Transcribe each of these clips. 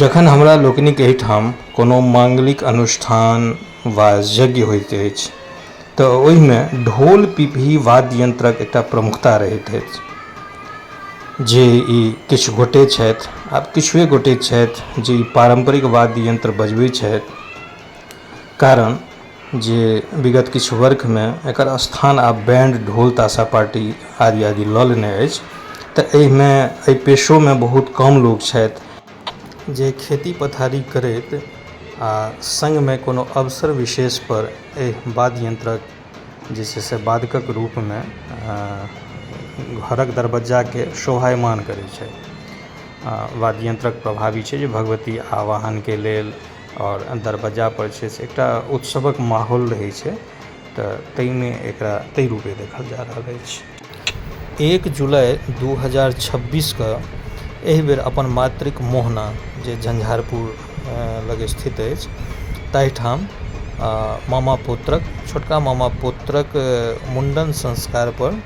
जखन हमरा लोकनिक एहिठाम कोनो माङ्गलिक अनुष्ठान वा यज्ञ होइत अछि तऽ ओहिमे ढोल पिपही वाद्य यन्त्रक एकटा प्रमुखता रहैत अछि जे ई किछु गोटे छथि आब किछुए गोटे छथि जे ई पारम्परिक वाद्य यन्त्र बजबै छथि कारण जे विगत किछु बरखमे एकर स्थान आब बैंड ढोल ताशा पार्टी आदि आदि लऽ लेने अछि तऽ एहिमे एहि पेशोमे बहुत कम लोक छथि जे खेती पथारी करैत आ सङ्गमे कोनो अवसर विशेषपर एहि वाद्य यन्त्रक जे छै से वादकक रूपमे घरक दरबज्जाके शोभायमान करै छथि वाद्य यन्त्रक प्रभाव ई छै जे भगवती आवाहनके लेल आओर दरबज्जापर छै से एकटा उत्सवक माहौल रहै छै तऽ ताहिमे एकरा ताहि रूपे देखल जा रहल अछि। 1 जुलाई 2026 के एहि बेर अपन मातृक मोहना जे झंझारपुर लग स्थित अछि ताहिठाम मामा पुत्रक छोटका मामा पुत्रक मुण्डन संस्कारपर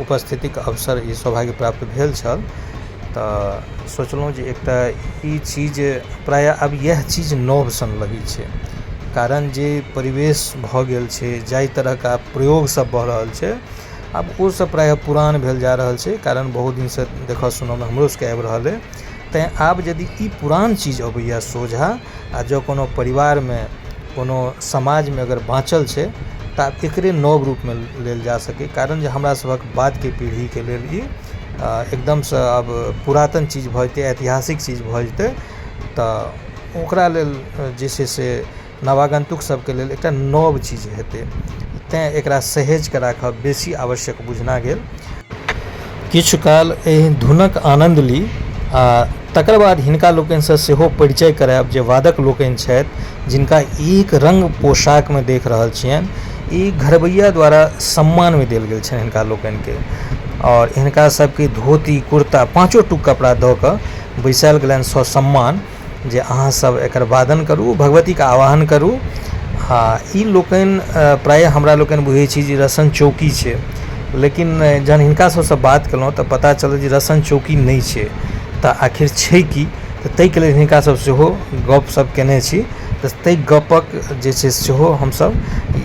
उपस्थितिक अवसर ई सौभाग्य प्राप्त भेल छल तऽ सोचलहुँ जे एकटा ई चीज प्रायः आब इएह चीज नव सन लगै छै कारण जे परिवेश भऽ गेल छै जाहि तरहके आब प्रयोग सब भऽ रहल छै आब ओ सब प्रायः पुरान भेल जा रहल छै कारण बहुत दिनसँ देखऽ सुनऽमे हमरो सबके आबि रहल अइ तैँ आब यदि ई पुरान चीज अबैए सोझा आओर जँ कोनो परिवारमे कोनो समाजमे अगर बाँचल छै तऽ आब एकरे नव रूपमे लेल जा सकैए कारण जे हमरा सभक बादके पीढ़ीके लेल ई एकदमसँ आब पुरातन चीज भऽ जेतै ऐतिहासिक चीज भऽ जेतै तऽ ओकरा लेल जे छै से नवागन्तुक सबके लेल एकटा नव चीज हेतै तैँ एकरा सहेजके राखब बेसी आवश्यक बुझना गेल। किछु काल एहि धुनक आनन्द ली आ तकर बाद हिनका लोकनिसँ सेहो परिचय करायब जे वादक लोकनि छथि जिनका एक रङ्ग पोशाकमे देख रहल छियनि ई घरबैया द्वारा सम्मानमे देल गेल छनि हिनका लोकनिके आओर हिनका सबके धोती कुर्ता पाँचो टूक कपड़ा दऽ कऽ बैसायल गेलनि ससम्मान जे अहाँ सब एकर वादन करू भगवतीके आवाहन करू आ ई लोकनि प्रायः हमरा लोकनि बुझै छी जे रसन चौकी छै लेकिन जहन हिनका सबसँ बात केलहुँ तऽ पता चलल जे रसन चौकी नहि छै तऽ आखिर छै की तऽ ताहिके लेल हिनका सब सेहो गपशप केने छी तऽ ताहि गपक जे छै सेहो हमसब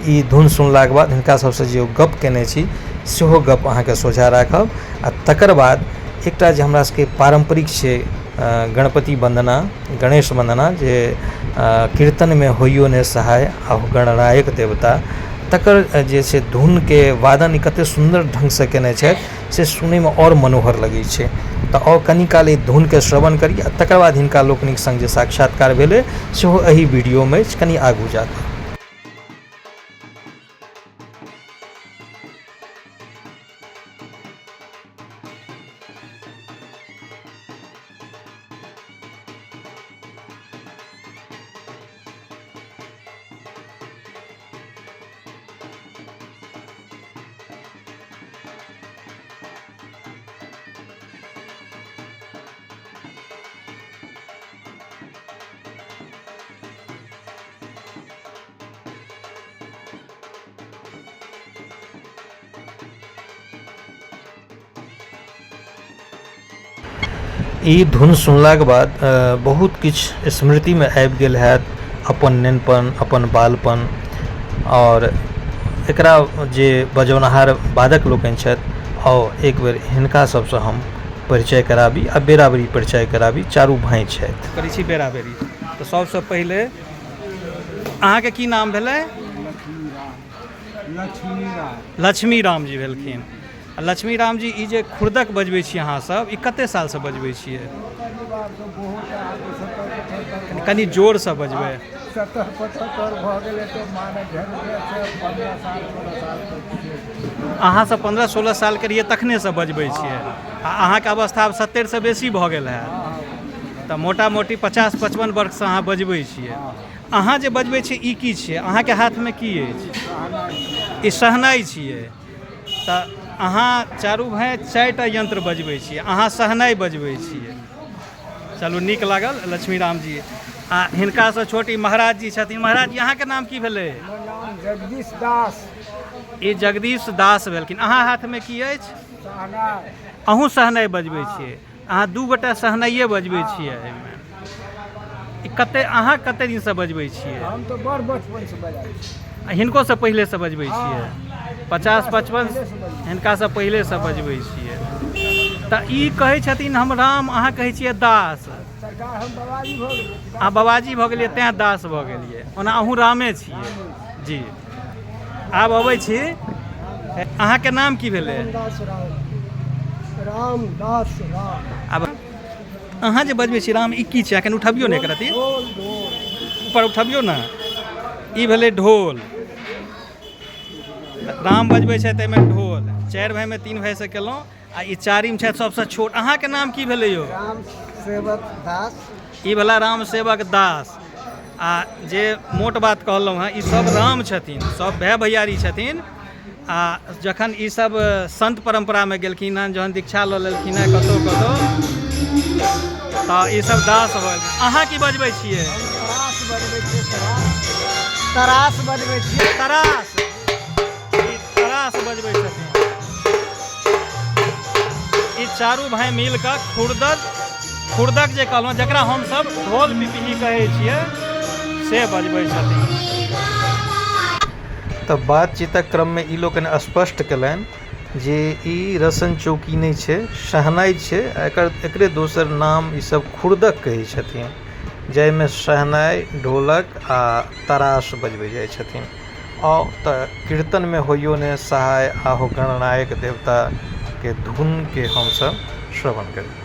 ई धुन सुनलाके बाद हिनका सबसँ जे गप केने छी सेहो गप अहाँके सोझा राखब आ तकर बाद एकटा जे हमरा सबके पारम्परिक छै गणपति वन्दना गणेश वन्दना जे कीर्तनमे होइयो नहि सहाय अहु गणनायक देवता तकर जे छै धुनके वादन ई कतेक सुन्दर ढङ्गसँ कयने छथि से सुनैमे आओर मनोहर लगै छै तऽ आउ कनि काल एहि धुनके श्रवण करी आ तकर बाद हिनका लोकनिक सङ्ग जे साक्षात्कार भेलै सेहो एहि वीडियोमे अछि कनि आगू जा कऽ। ई धुन सुनलाके बाद बहुत किछु स्मृतिमे आबि गेल हैत अपन नेनपन अपन बालपन आओर एकरा जे बजौनहार वादक लोकनि छथि आउ एक बेर हिनका सबसँ हम परिचय कराबी आ बेराबेरी परिचय कराबी चारू भाइ छथि। करै छी बेराबेरी तऽ सबसँ पहिले अहाँके की नाम भेलै? लक्ष्मी राम जी भेलखिन आ लक्ष्मी राम जी ई जे खुरदक बजबै छी अहाँ सब ई कते सालसँ बजबै छियै कनि जोरसँ बजबै अहाँ सब 15 16 सालके रहियै तखनेसँ बजबै छियै आ अहाँके अवस्था आब 70सँ बेसी भऽ गेल हैत तऽ मोटा मोटी 50 55 वर्षसँ अहाँ बजबै छियै अहाँ जे बजबै छियै ई की छियै अहाँके हाथमे की अछि ई शहनाइ छियै तऽ अहाँ चारू भाय चारिटा यन्त्र बजबै छियै अहाँ शहनाइ बजबै छियै चलू नीक लागल लक्ष्मी राम जी आ हिनकासँ छोट ई महाराज जी छथिन महाराज जी अहाँके नाम की भेलै जगदीश दास ई जगदीश दास भेलखिन अहाँ हाथमे की अछि अहूँ शहनाइ बजबै छियै अहाँ दू गोटा शहनाइए बजबै छियै एहिमे। ई कते अहाँ कते दिनसँ बजबै छियै? हम तऽ बड़ बचपनसँ बजाबै छी। आ हिनकोसँ पहिलेसँ बजबै छियै? 50-55 हिनकासँ पहिलेसँ बजबै छियै। तऽ ई कहै छथिन हम राम, अहाँ कहै छियै दास। सरकार, हम बाबाजी भऽ गेलियै। अहाँ बाबाजी भऽ गेलियै तैँ दास भऽ गेलियै, ओना अहूँ रामे छियै जी। आब अबै छी, अहाँके नाम की भेलै? रामदास राम, रामदास राम। आब अहाँ जे बजबै छी राम, ई की छै? एखन उठबियौ ने एकरा, ढोल। ढोल। ऊपर उठबियौ ने। ई भेलै ढोल। राम बजबै छथि एहिमे ढोल। 4 भाइमे 3 भाइसँ केलहुँ आ ई चारिम छथि सबसँ छोट। अहाँके नाम की भेलै यौ? राम सेवक दास। ई भेला राम सेवक दास। आ जे मोट बात कहलहुँ हेँ, ई सब राम छथिन, सब भाय भैयारी छथिन। आ जखन ई सब संत परम्परामे गेलखिन हँ, जहन दीक्षा लऽ लेलखिन हँ कतहु कतहु, तऽ ई सब दास भऽ गेलखिन। अहाँ की बजबै छियै? तरास बजबै छियै। तरास, तरास बजबै छियै। तरास। ई तरास बजबै छथिन। ई चारू भाय मिल कऽ खुर्दक, खुर्दक जे कहलहुँ, जकरा हमसब ढोल पिपही कहै छियै, से बजबै छथिन। तऽ बातचीतक क्रममे ई लोकनि स्पष्ट कयलनि जे ई रसन चौकी नहि छै, शहनाइ छै। एकरे दोसर नाम ई सब खुर्दक कहै छथिन, जाहिमे शहनाइ, ढोलक आ तरास बजबै जाइ छथिन। आउ तऽ कीर्तनमे होइयो ने सहाय आहो गणनायक देवताके धुनके हमसब श्रवण करी।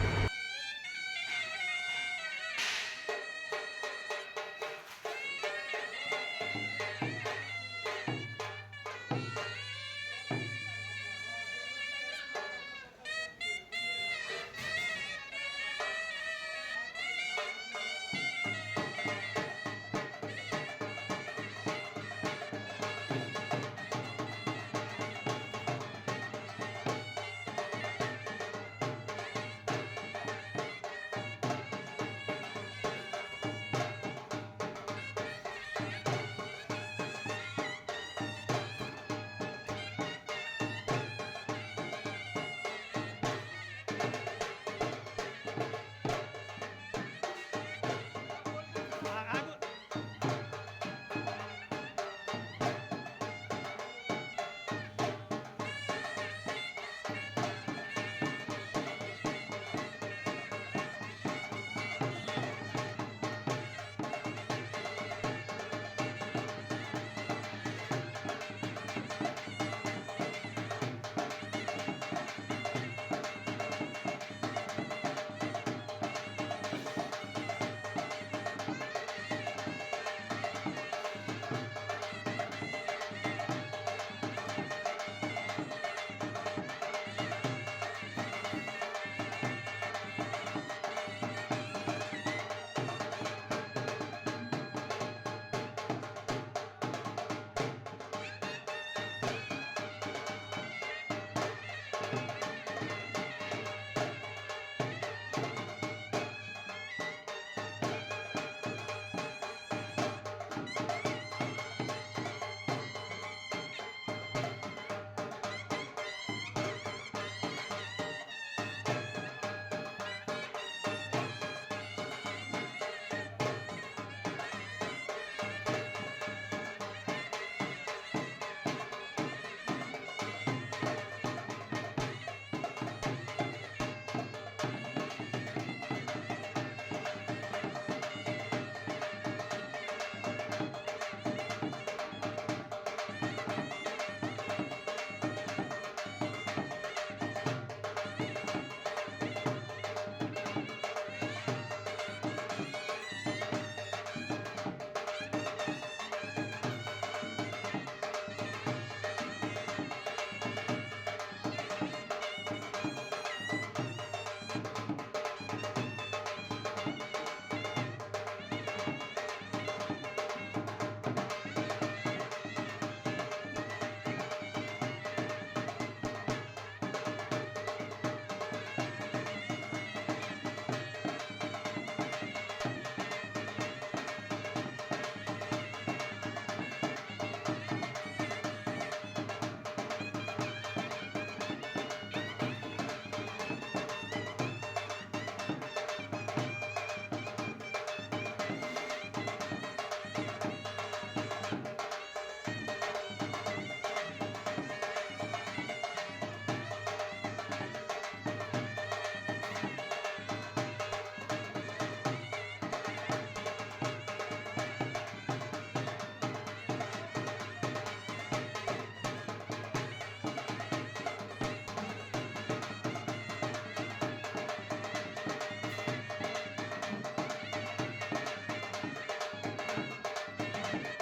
छै।